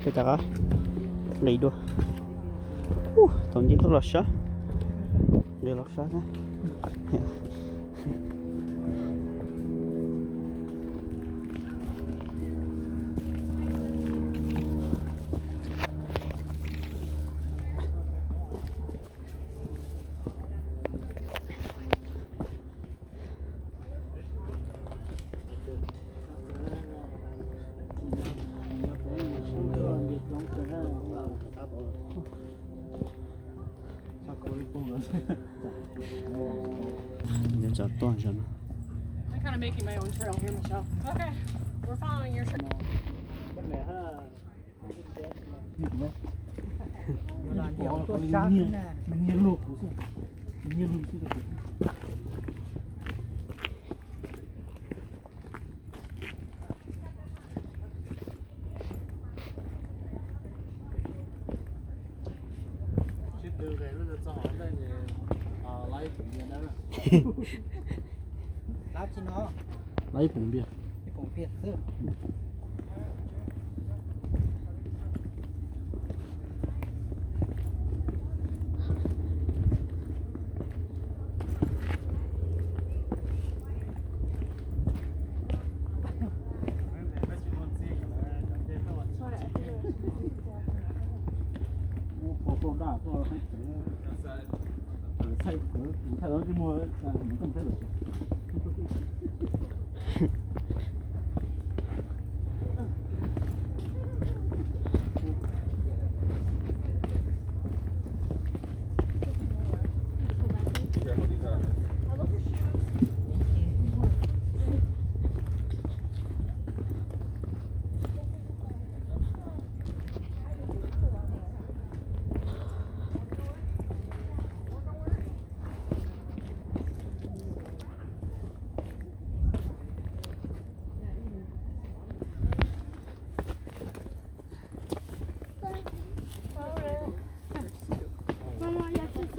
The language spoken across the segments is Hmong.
Peb rov qab hliv dua. Ub, thaum ncig tuaj los sab. Nqis los sab thiab. Nyob tsam tuaj ntawm no. I'm kind of making my own trail here, Michelle. Okay. We're following your trail. Lab ib poom npias.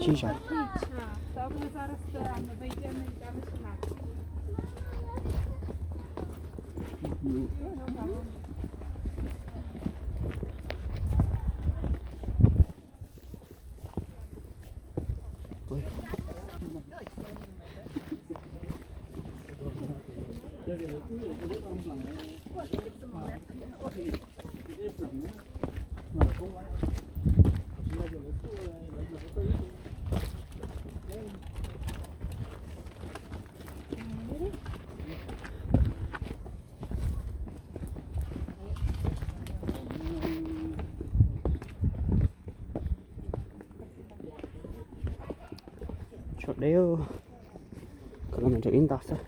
Sib zam. Tshuav deb, kom los ntawm ib nta xwb.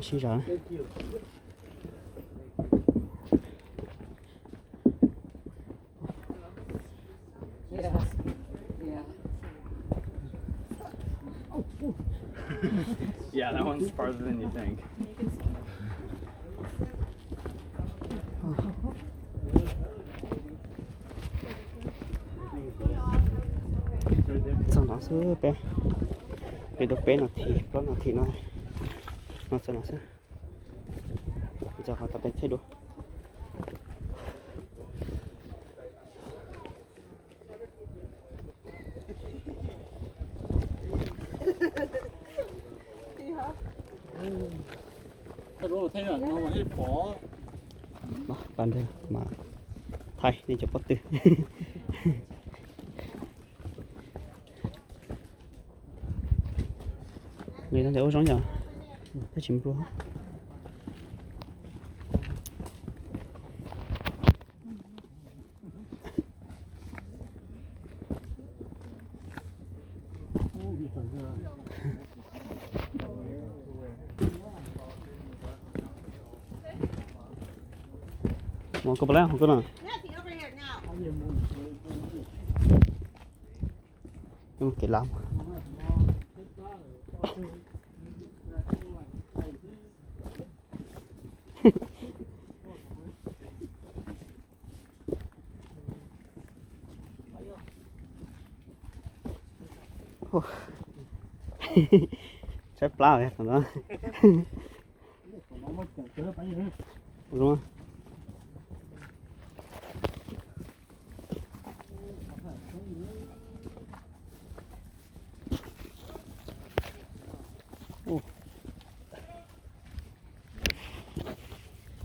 Sib zam. Yeah, that one's farther than you think. Txog no xwb peb, peb tau peb nas this plaub nas this no, no txog no xwb. Txog qhov tau peb tsheb dua. Pas ntawd mas thaij nej cov pob tw. Nqis no ces ua zoo yom, tab sis nplua. Mus kov lab. Tshaib plab tom no.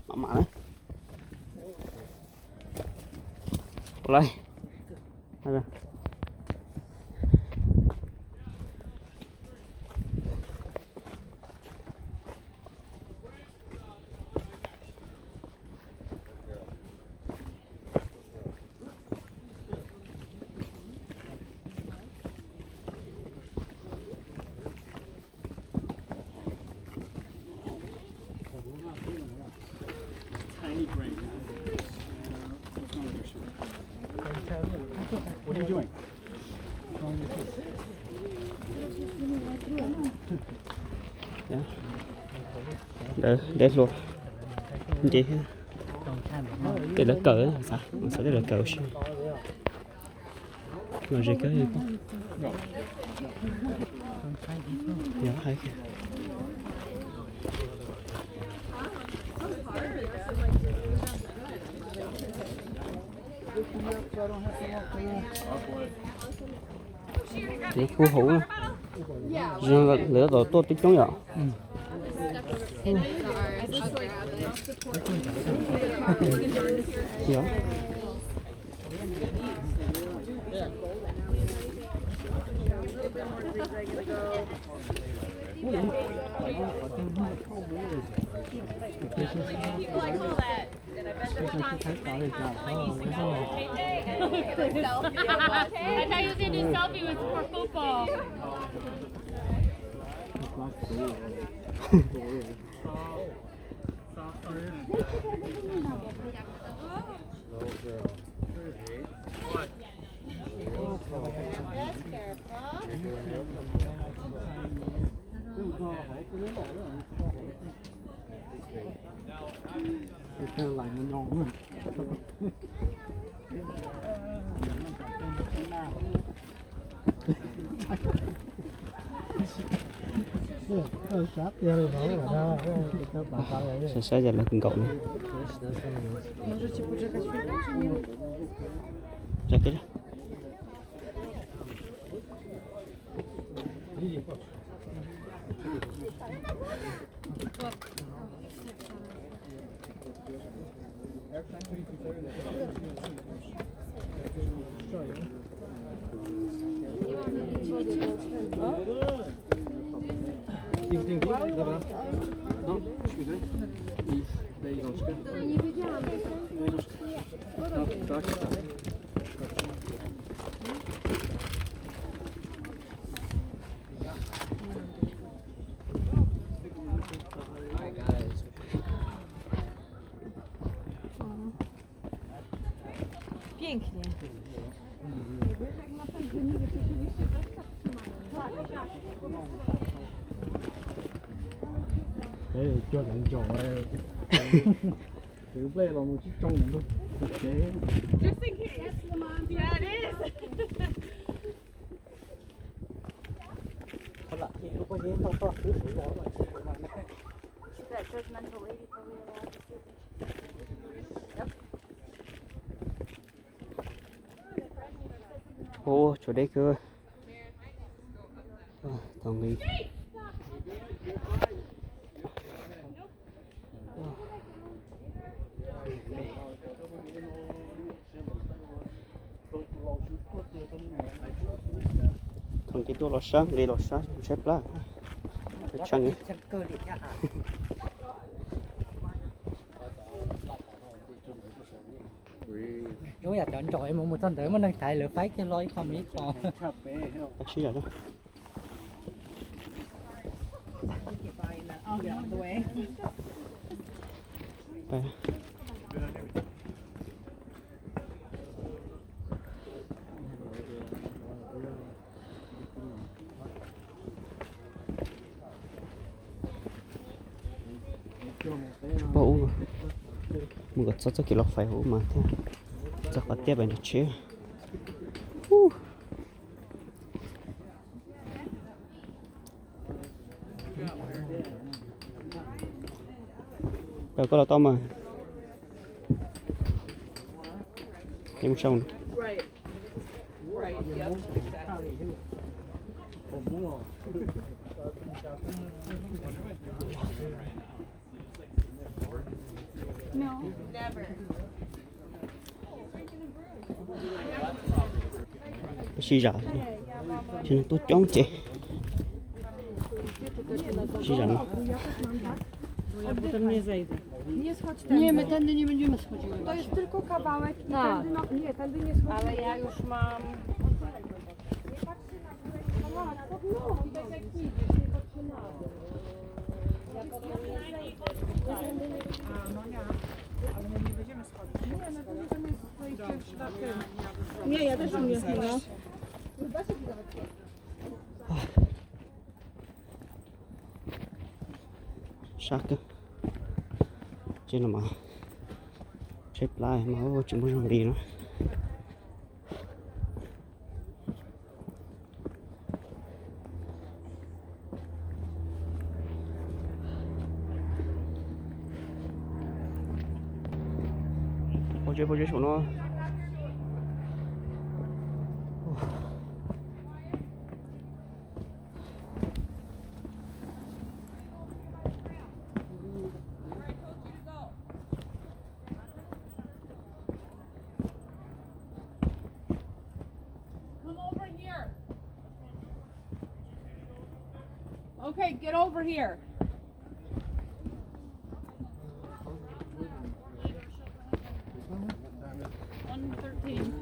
Mam mam na. Ua li. Dej hlua, nce tej lawv kawm, xav tej lawv kawm si. Los ze kawg. Nws kuj hauv, lawv tau tuaj tib coob yom. I thought you were gonna do selfie with, for football. Saib saib yog lawv nkaum ne. Pięknie. Cua cov ntsos, tus nplej los mus tsis tsoo ntug. Just in case. Yeah, it is. Ua, tshuav deb kawg. Tau nqi. Thaum nqi tuaj los sab, nqi los sab tshaib plab. Tshee. Yog cov ntsos mus mus txog ntawd muaj neeg thaiv lawv faib kiag los ib qho mus ib qho. Sib yam. Tsis paub ub, mus kom txog txoj kev los fais hauv mas thiaj txog qhov tiaj pem nram tsheb. Koj los tau mas. Mus sau. Sib zam, sib zam tuaj coob ces sib zam no. Nie, my tędy nie będziemy schodzili. To jest tylko kawałek i tędy, no, nie, tędy nie schodzimy. Ale ja już mam. Nie, ja też mam jedno. Sab kawg. Tsev no mas tsheb plab mas tsis muaj zog li no. Pom tsev, pom tsev saum no. Come over here. Okay, get over here. One thirteen.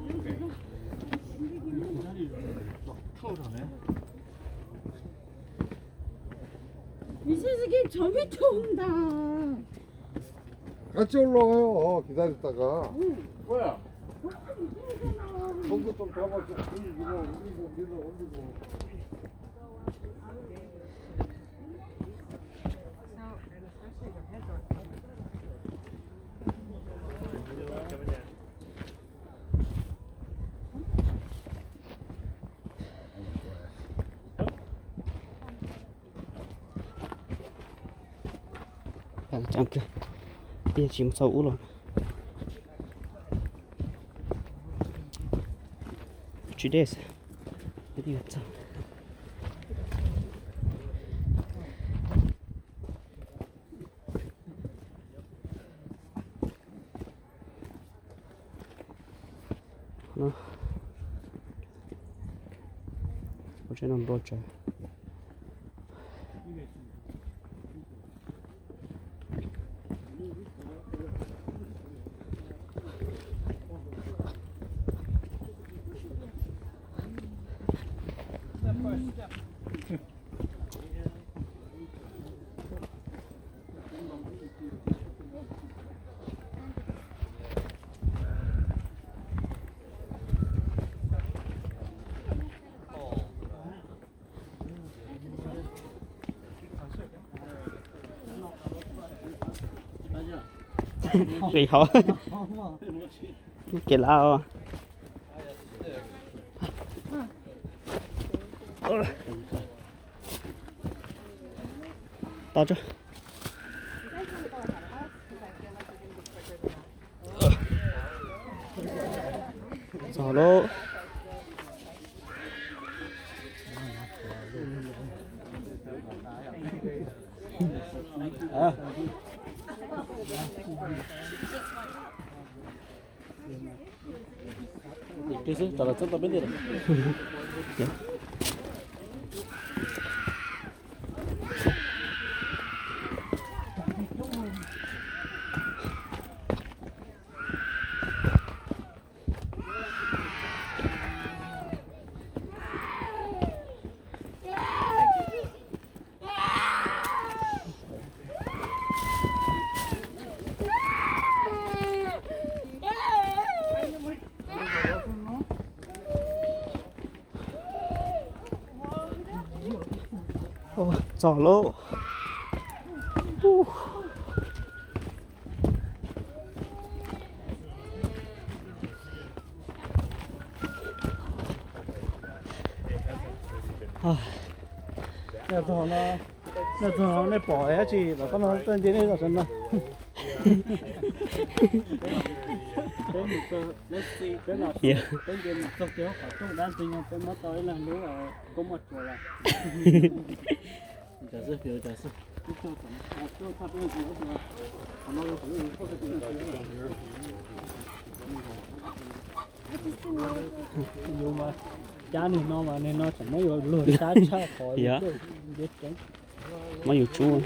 이 세상에 저기 tonta. Kab coj los, kiv tais tas ka. Tsis mus txog ub los. Tsis dej. Ua tsev no npau tsaws. Nqis hauv. Kev lab os. Tau tso. Txog lauj. Ib pliag xwb, rov los txog tau peb ntej lawm. Txog lauj. Txog nej pom dab tsi los koj no tuaj nce nej los saum no. Peb mus txog, peb mus txog kiag qhov rooj dab ntxwg nyoog peb muab tau ib leeg lub koob muaj tsuas lawm. Cab niag no mas niag no tseem muab yuav luag sab tshaj qhov nce tseeb. Muab yus tsub.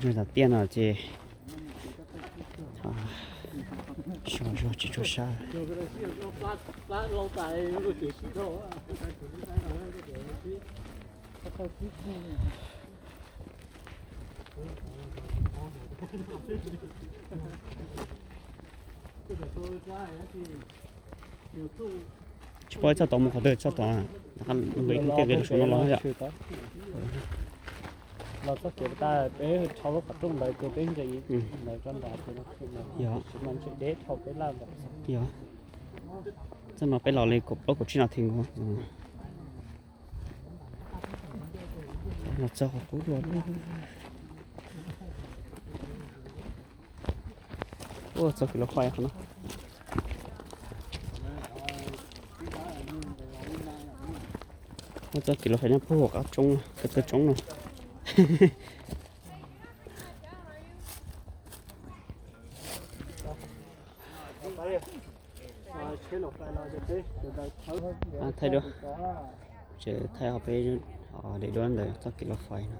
Nyob tom tiaj no ces sov zog tsis tshua sab. Tsis paub txog tod mus qhov twg txog tod, nkawd ib leeg tiaj nkawd los saum no los yom. Los txoj kev tas peb rho lub qhov rooj ntawd ces peb nqis ntawd rau nram ces no, yog, tsis mas ntshe deb dhau peb laj ntawd. Yog, txoj no peb los li kaum plaub kaum tsib nas this nkaus. Los txog qhov qub dua. Ua txoj kev loj fais qhov no. Ua txoj kev loj fais nyob puag qab roob, qab taw roob no. Thaij duab, thaij ho peb daim duab ntawm txoj kev loj fais no.